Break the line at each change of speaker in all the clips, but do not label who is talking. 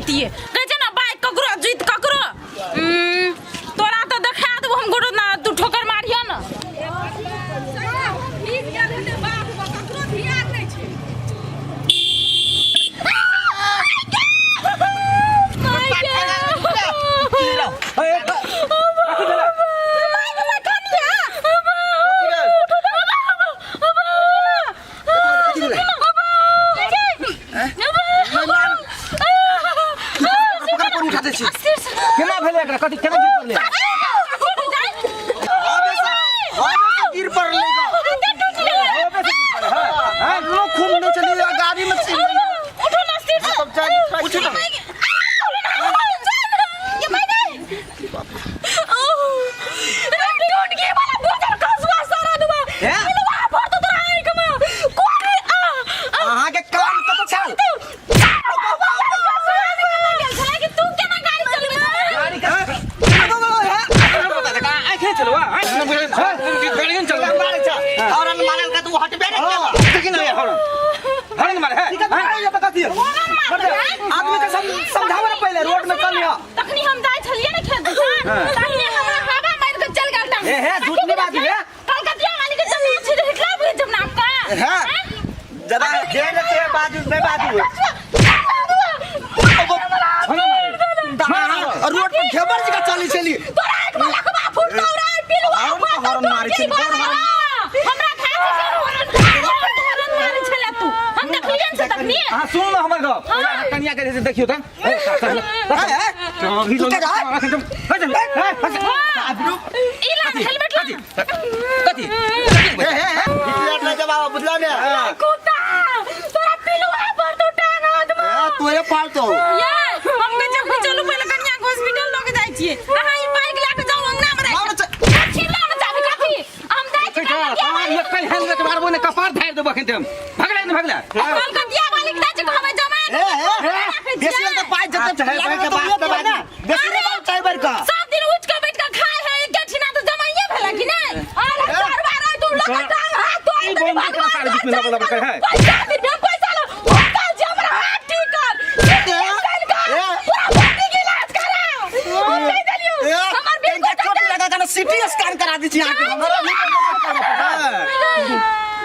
जैतियै। कहै छै ने बाइक ककरो जीत ककरो। तोरा तऽ देखा देबो हम गोड़ो ना, तू ठोकर मारिह न। ककरो ध्यान नहि छै।
केना भेलै एकरा? कथी केना गिर पड़लै?
गिर पड़लै। लोग खून नहीं चली गाड़ी में। उठो ना। अहाँ के काम कत छल?
आँखें चलवा गाड़ी चलवा।
हॉर्न मारल का तू हटबे नहीं केला।
देखी ना, हॉर्न हॉर्न मारे है।
आदमी के समझावे ना पहले रोड में चल।
तखनी हम जाइ छलियै ने खेत दिसन, तखनी हमरा हवा मारि के चल गेल टांग।
ए हे, झूठ नहीं बाजू हे।
कलकतिया वाली के जमीन छै जे हिटला बुझ जब नाम का।
हां, जरा जे ने से बाजू नहीं बाजू। रोड पर घेबर जी का चली चली।
तोरा एक वाला के बाप फुटतौ रे पिलुआ।
हॉर्न मारै छै, बड़ हॉर्न।
हमरा खा के हॉर्न हॉर्न मारै छले तू, हम देखलियन से तखनी।
अहाँ सुनू ने हमर गप। कनिया के जे देखियौ त।
ई ला हेलमेट ला।
कथी?
हे हे हे, हिटलर नहीं जवाब बुझला ने।
कुत्ता, तोरा पिलुआ पर तो टांग हाथ में।
ए, तोरे फालतू।
ये हम के जब चलू, पहले कन्या के हॉस्पिटल लऽ के जाइ छियै। अहाँ ई बाइक लए के जाउ, अंगना में राखि।
हम
कथी लऽ के जाबी? कथी हम जाइ छी?
हेलमेट मारबो ने कपार धारि देबो अखन। हम भगलै ने भगलै।
कलकतिया वाली के जाइ छी, कहबै जमा।
ए हे, बेसी तो पाई जते
चाहे
लागत
के
तो
बात
उहे
तऽ
देबै ना। बेसी नहीं बात चाहे भर का।
सब दिन उठ के बैठ के खाए है एके ठिना, तऽ जमाइए भेलै कि नहि? अरे चार बार आइ तू लऽ के टांग हाथ तोड़ि
ई
देली।
बम के
भगवान
सारे बीच में लबड़ लबड़ करे है।
पैसा दे, हम पैसा लो होटल जे हमरा हाथ ठीक कर,
ए,
कर
ए।
पूरा बॉडी के इलाज करा। हम नहीं देलियो।
ए,
हमर
इनका
बिल्कुल
चोट लगा के ना सीटी स्कैन करा दी छी अहाँ के।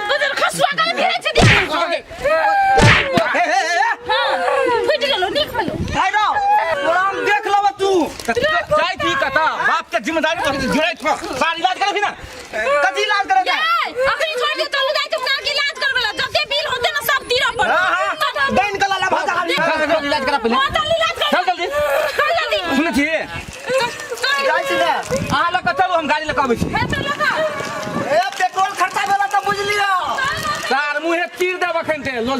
बदल खसुआ गल भिड़े छै दिया।
हे हे हे।
हां, फुटि गेलो, नीक भेलो।
भाई राव,
तोरा हम देख लेब। तू जाइ छी कतऽ? बाप के जिम्मेदारी तोहर जुड़ै छौ। सार इलाज करबही ना?
कथी इलाज करे?
ये अखनी छोड़ दे, चलू जाइ छी अपना के इलाज करबै ला। जते बिल होते ना सब तीरा पर।
हां हां, डाइन के लाला भाजा।
चल चल, इलाज करा पहिले।
हां, चल इलाज कर।
चल जल्दी।
चल जल्दी।
सुनै छी?
चल चल।
जाइ छी ने।
अहाँ लऽ कऽ चलू, हम गाड़ी लऽ कऽ अबै छी।
हे, चल लगा।
ए, पेट्रोल खर्चा भेला तऽ बुझलियो।
सार मुँहे तीर देब अखन ते लोल।